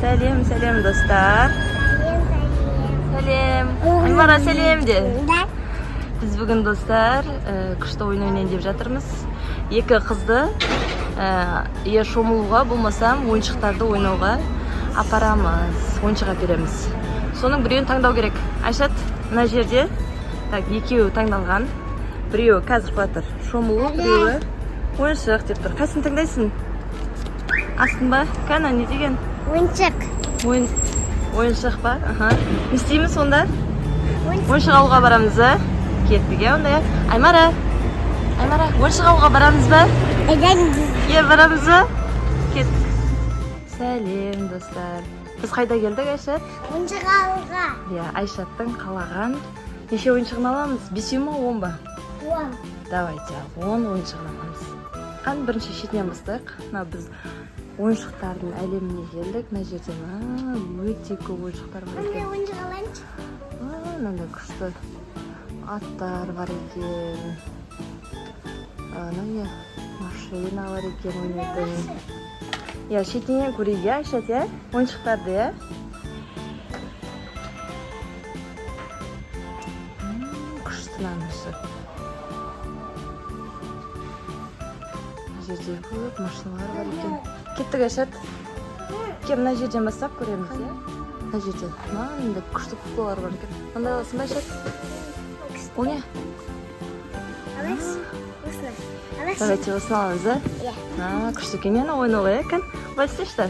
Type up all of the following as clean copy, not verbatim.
Сәлем, сәлем, достар. Сәлем. Аймара, сәлем де. Біз бүгін, достар, күшті ойын ойнайын деп жатырмыз. Екі қызды я шомылуға, болмасам ойыншықтарды ойнауға апарамыз. Ойыншық әпереміз. Соның біреуін таңдау керек. Айшат, мына жерде так екеуі таңдалған. Біреуі қазір қоя тұр. Шомылу, біреуі ойыншық деп тұр. Қайсысын таңдайсың? Астын ба? Кәні, не деген? Ойыншық. Ойыншық па? Аха. Не істейміз сонда? Ойыншық алуға барамыз ба? Кеттік, иә, онда, иә. Аймара. Аймара, ойыншық алуға барамыз ба? Иә, барамыз ба? Кеттік. Сәлем, достар. Біз қайда келдік, Айшат? Ойыншық алуға. Иә, Айшаттың қалаған неше ойыншығын аламыз? Бесеу ма, 10 ба? 10. Давайте, 10 ойыншығын аламыз. Қан бірінші шетінен бастайық. Мына біз ойыншықтардың әлеміне келдік. Мына жерде өте көп ойыншықтар бар Мындай екен. ойыншық алайыншы. Мынандай күшті аттар бар екен. Мына не? Машина бар екен ойнайтын. Иә, шетінен көрейік, иә, Айшат, иә? Ойыншықтарды, иә? Күшті мынанысы. Мына жерде көп машиналар бар екен. Кеттік, Айшат. Кел, мына жерден бастап көреміз, иә? Мына жерде мынандай күшті куклалар бар екен. Мындай аласың ба, Айшат? Ол не? Алайыншы. Осыны. Алайыншы. Давайте осыны аламыз, да? Иә. А, күшті екен, енді ойнауға, иә, кән? Былай істеші.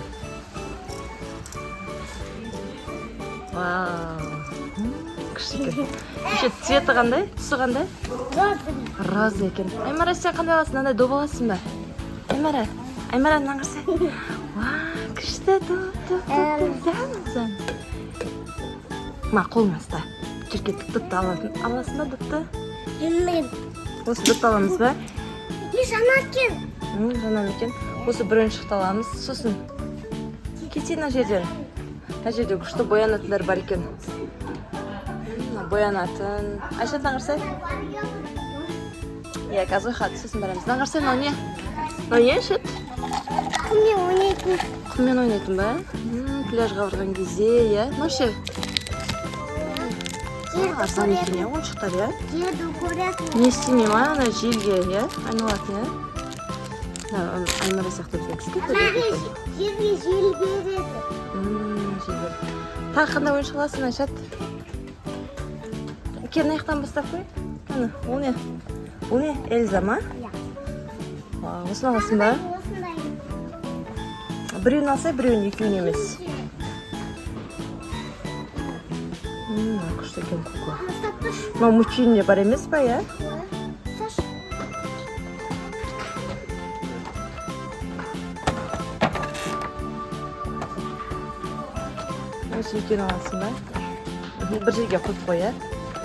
Вау. Күшті екен. Еще цветі қандай? Түсі қандай? Розовый. Роза екен. Аймара, сен қандай аласың? Мынандай доп аласың ба? Аймара, Аймара, мынаны қарасай. Вау, күшті доп, доп, доп, доп. Зән, зән. Ма, қолыңа ұста. Жүр, кеттік, допты алатын. Аласың ба допты? Білмеймін. Осы допты аламыз ба? Не жаңа екен. Жаңа екен. Осы бір ойыншықты аламыз. Сосын кетейін мына жерден. Мына жерде күшті боянатындар бар екен. Мына боянатын. Айшат, мына қарасай. Иә, қазір хат, сосын барамыз. Мына қарасай, мынау не? Мынау не, Айшат? Құммен ойнайтын. Құммен ойнайтын ба? Пляжға барған кезде, иә. Мынау ше? Жерді Арзан екен, иә, көретін. ойыншықтар, иә? Жерді көретін. Не істемей ма, ана желге, иә? Айналатын, иә? Мына Аймара сияқты бізге кішкентай Жерге екен. Жерге жел береді. Жел береді. Тағы қандай ойыншық аласың, Айшат? Кел, мына жақтан бастап қой. Ана, ол не? Ол не? Эльза ма? Иә. Вау, осыны аласың ба? Осындай. Біреуін алсай, біреуін, екеуін емес. Мына күшті екен кукла. Ұстап тұршы. Мынау мультфильмде бар емес па, иә? Ұсташы. Осы екеуін аласың ба? Бір жерге қойып қой, иә?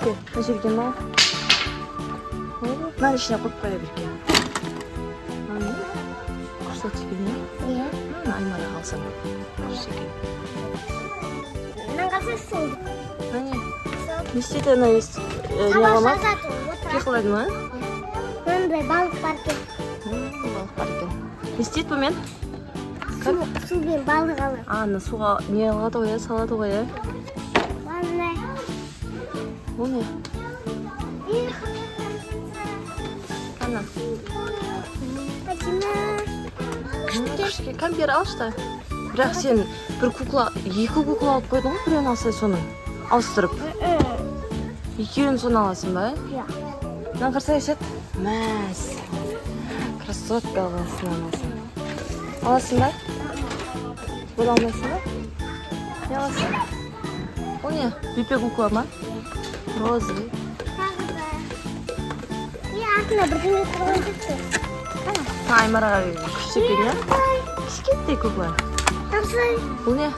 Кел, мына жерге мынау. Мынаның ішіне қойып қоя берке. Мынау не? Күшті екен, иә? Иә. Мына Аймараға алсаң. Күшті екен. Мына қалса сундук. Мына не? Не істейді ана не Сабақ қыла ма? жазады ол. Не қылады ма? Мынандай балық бар екен. Балық бар екен. Не істейді бұмен? Сумен балық алады. А, ана суға не қылады ғой, иә, салады ғой, иә? Мынандай. Ол не? Ана. Фатима. Күшті. Кән, бері алшы та. Бірақ сен бір кукла, екі кукла алып қойдың ғой, біреуін алсай соның. Ауыстырып. Екеуін соны аласың ба? Иә. Мынаны қарасай, Айшат. Мәс. Красотка аласың, аласың. Аласың ба? Бұны алмайсың ба? Не аласың? Ол не? Бөпе кукла ма? Розовый. Тағы да. Е, артында бірдеңе тұрған сияқты. Ha, Аймараға күшті екен, иә? Кішкентай кукла. Тапсай. Бұл не?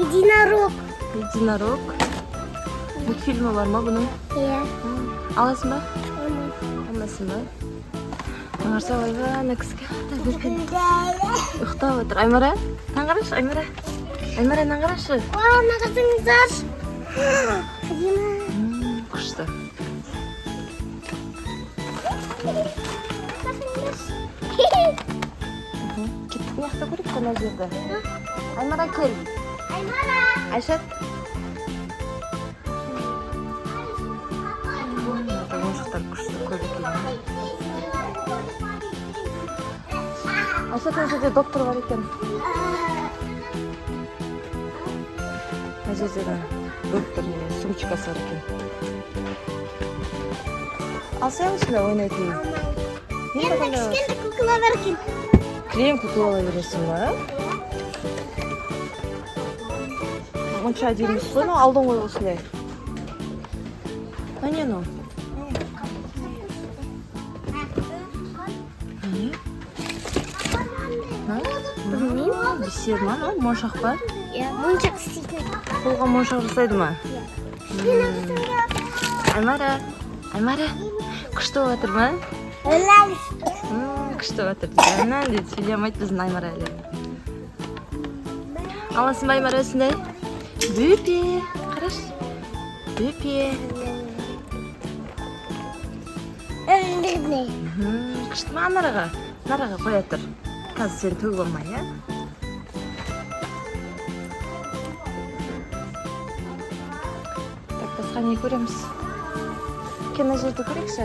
Единорог. Единорог. Мультфильмі бар ма бұның? Иә. Аласың ба? Оны. Алмайсың ба? Мына қараса, ойбай, ана кішкентай бөпе ұйықтап отыр. Аймара, мынаны қарашы, Аймара. Аймара, мынаны қарашы. Вау, мына қарасаңыздаршы. Фатима. Күшті. Қарасаңыздаршы. Кеттік, мына жақта көрейік мына жерді. Аймара, кел. Аймара. Айшат. Мында ойыншықтар күшті, көп екен. Айшат, мына жерде доктор бар екен. Мына жерде де доктор не сумочкасы бар екен. Алсай, осындай ойнайтын. Енді Енді қандай аласың? Кішкентай кукла бар екен. Кілең кукла ала бересің ба? Онша әдемі емес қой мынау, алдың ғой осындай. Мына не мынау? Не? Мына? Бисер ма мынау? Моншақ па? Иә, моншақ істейтін. Қолға моншақ жасайды ма? Кішкене қызымға. Аймара, Аймара, күшті болып жатыр ма? Өләм. Күшті болып жатыр дейді. Ана дейді, сөйлей алмайды біздің Аймара әлі. Аласың ба, Аймара, осындай? Бөпе, қарашы. Бөпе. Күшті ма? Анараға, анараға қоя тұр. Қазір сен төгіп алма, иә? Так, басқа не көреміз? Кел, мына жерді көрейікші.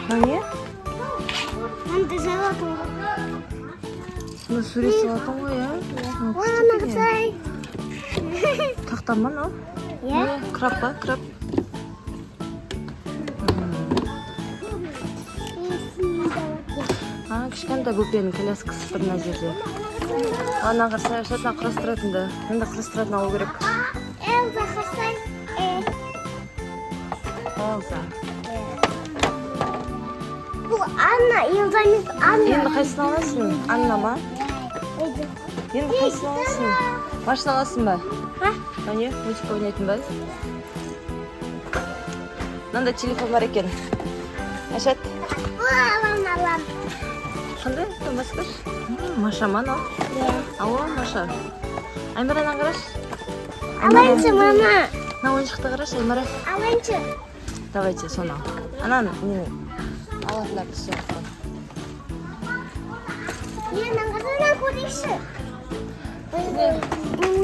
Мынау не? Мында салатын ғой. Мына сурет салатын ғой, иә? Мынау Ой, күшті ана екен. қарасай. Тақта ма мынау? Иә. Не, краб па? Краб. А, кішкентай бөпенің коляскасы тұр мына жерде. Ана қарасай, Айшат, мына құрастыратын да. Енді құрастыратын алу керек. Элза, қарасай. Элза. Бұл Анна, Элза емес, Анна. Енді қайсысын аласың? Анна ма? Енді қайсысын аласың? Машина аласың ба? Ха? Мына не? Музыка ойнайтын ба? Мынандай телефон бар екен. Айшат, Бұл алам, алам. қандай? Басқаш? Маша ма мынау? Иә. Алло, Маша. Аймара, мынаны қарашы. Алайыншы, мама. Мына ойыншықты қарашы, Аймара. Алайыншы. Давайте соны ал. Ананы нені алатындарды сол жақтан. Мен аңғардан көрейікші.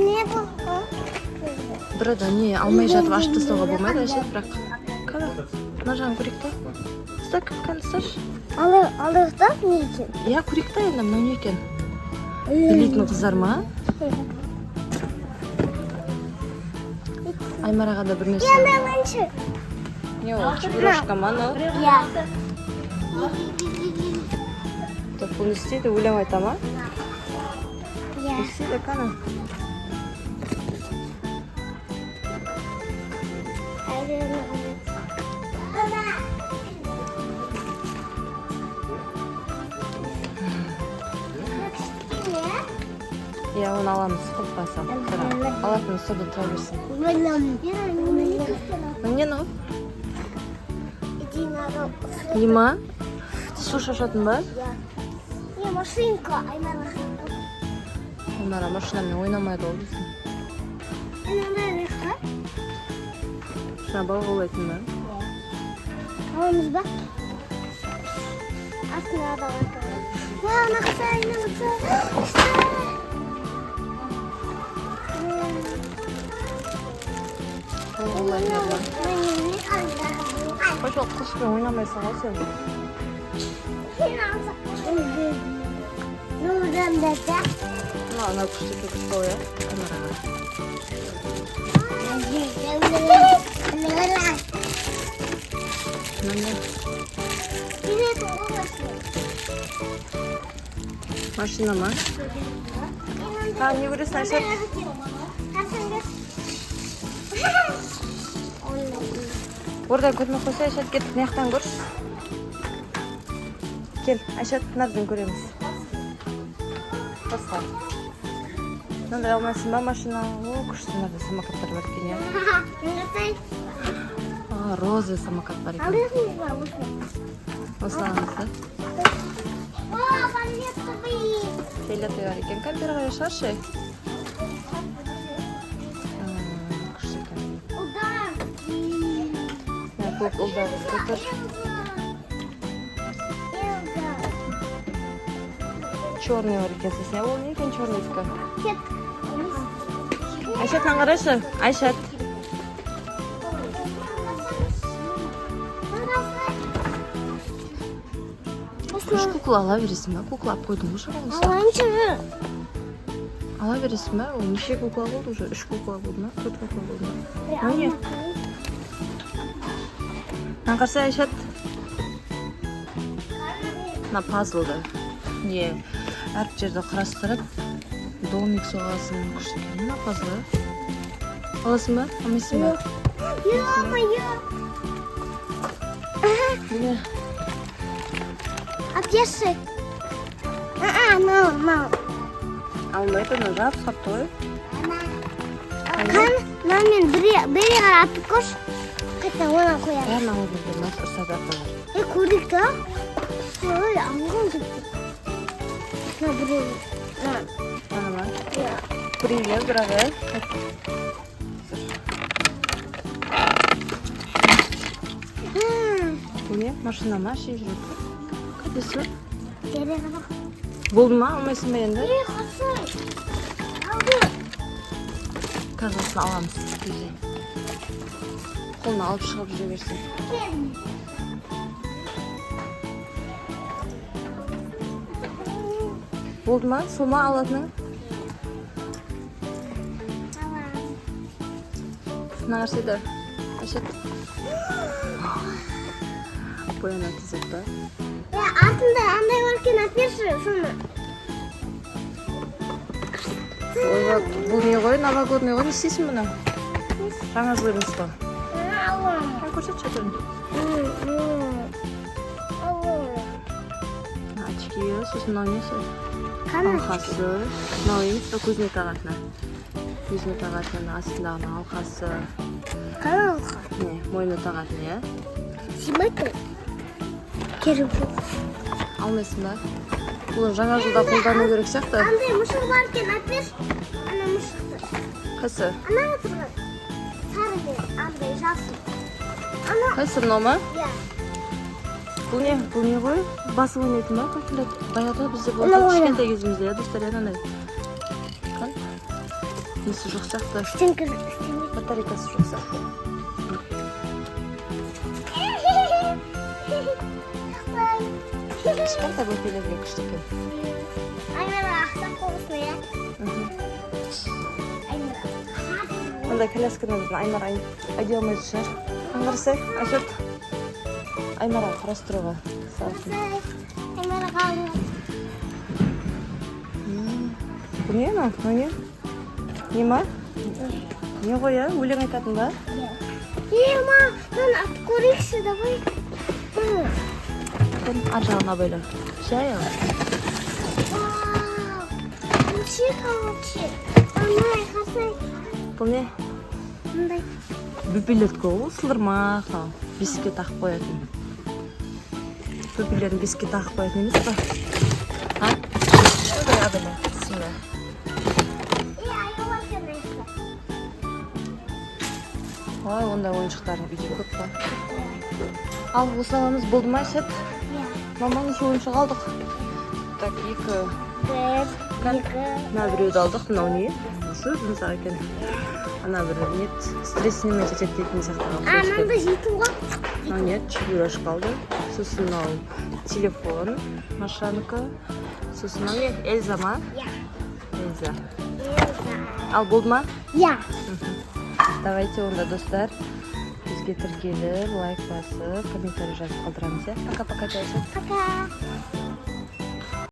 Не бұл? Бір не алмай жатып ашып тастауға болмайды, Айшат, бірақ. Қане, мына жағын көрейік та. Ұста, кәні, ұсташы. Алдық та, не екен? Иә, көрейік та енді, мынау не екен? Билейтін қыздар ма? Аймараға да бір нәрсе. Енді алайыншы. Не ол, чебурашка ма мынау? Иә. Так, бұл не істейді? Өлең айта ма? Иә. Не істейді, кәні? Иә, оны аламыз, қорықпаса. Алатын сонда тұра берсін. Мынау не мынау? Не ма? Су шашатын ба? Не, машинка, Аймара. Аймара машинамен ойнамайды ғой біздің. Жаңа балық аулайтын ба? Аламыз ба? Астына да. Вау, нақсай, нақсай. Балық аулайтын ба? Қойшы, ол қылышпен ойнамайсың ғой сен. Мына анау күшті екен, күшті ғой, иә, Аймараға. Мына не? Машина ма? Тағы не көресің, Айшат? Ордан көрмей қойса, Айшат, кеттік, мына жақтан көрші. Кел, Айшат, мынадан көреміз. Басқа. Мынандай алмайсың ба, машина? О, күшті, мынандай самокаттар бар екен, иә. А, розовый самокат бар екен. Осыны аламыз да. Фиолетовый бар екен. Кампер қарай шығаршы. Күшті екен. Мына көк ұлдағы скутер. Черный бар екен. Сосын ол не екен, черныйдікі? Кет. Айшат, мынаны қарашы, Айшат. Үш кукла ала бересің ба? Кукла алып қойдың ғой жаңа осы. Алайыншы. Ала бересің ба? Ол неше кукла болды уже? Үш кукла болды ма, төрт кукла болды ма? Міне. Мынаны қараса, Айшат, мына пазлды не, әріптерді құрастырып, домик соғасың. Күшті екен мына пазлы. Аласың ба, алмайсың ба? Ё-моё. Міне. Әперші. А, мынау, мынау. Алынбайды, анау жабысып қалыпты ғой. Қан, мына мен біре қарап көрші. Қайта оны қоямын. Бәрін ала берген мына ұрсады апалар. Е, көрейік та. Ой, алған кетті. Мына біреу. Мына. Ана ма? Иә. Көрейік, иә, бірақ, иә. Бұл не, машина ма, әшейін жүреді? Қайдасы? Бері қара. Болды ма, алмайсың ба енді? Е, қарсы. Алды. Қазір осыны аламыз үйге, қолына алып шығып жүре берсін. Кел. Болды ма, сол ма алатының? Аламын. Мына қарасайда, Әшет, боянатын зат па? Е, артында андай бар екен, әперші соны. Ойбай, бұл не ғой, новогодний ғой. Не істейсің бұны? Жаңа жыл емес қой. Аламын. Қане, көрсетші түрін. Аламын. Очки. Сосын мынау несі? Қане? Алқасы мынау емес па, көзіне тағатыны? Көзіне тағатын, астындағы алқасы. Қане алқа? Не, мойнына тағатын, иә. Сыймайды. Керек жоқ. Алмайсың ба? Бұл жаңа жылда қолдану керек сияқты. Андай мысық бар екен, әперші. Ана мысықты. Қайсы? Ана отырған. Сары мен андай жасыл. Ана, Қайсы, мынау ма? иә. Бұл не, бұл не ғой, басып ойнайтын ба? Калькулятор баяғыда бізде болды. Мынау ойна. Кішкентай кезімізде, иә, достар, иә. Мынандай қан несі жоқ сияқты. Істеңкі істемейді. Батарейкасы жоқ сияқты. Кішкентай бөпелерге күшті екен. Аймара ақсақ болсын, иә. Аймара. Мындай колясканы біздің Аймар айдай алмайтын шығар. Аңғарсай, Айшат, Аймарға құрастыруға салсын. Аймараға алыңыз. Бұл не, мынау? Мынау не, не ма, не ғой, иә, өлең айтатын ба? Е, ма, мынаны атып көрейікші, давай. Мына. Ар жағын абайла, жай ал. Вау. Вообще короче. Андай, қарасай. Бұл не? Мындай. Бөпелердікі ғой ол, сылдырмақ мынау, бесікке тағып қоятын. Бөпелерін бесікке тағып қоятын емес па? А, ойбай, абайла, бісміллә. Е, аю бар екен аяқта. Ой, ондай ойыншықтар үйде көп қой. Ал осыны аламыз, болды ма, Әсет? Иә. Мама, неше ойыншық алдық? Так, екі. Бір, екі. Мына біреуді алдық. Мынау не? Осы жұмсақ екен. Ана бір не, стресс снимать етеді дейтін сияқты. А, мынандай жету ғой. Мынау не, чебурашка алды. Сосын мынау телефон, Машанікі. Сосын мынау не, Эльза ма? Иә. Эльза. Эльза. Ал болды ма? Иә. Давайте онда, достар, бізге тіркеліп, лайк басып, комментарий жазып қалдырамыз, иә. Пока, пока, Әсет. Пока.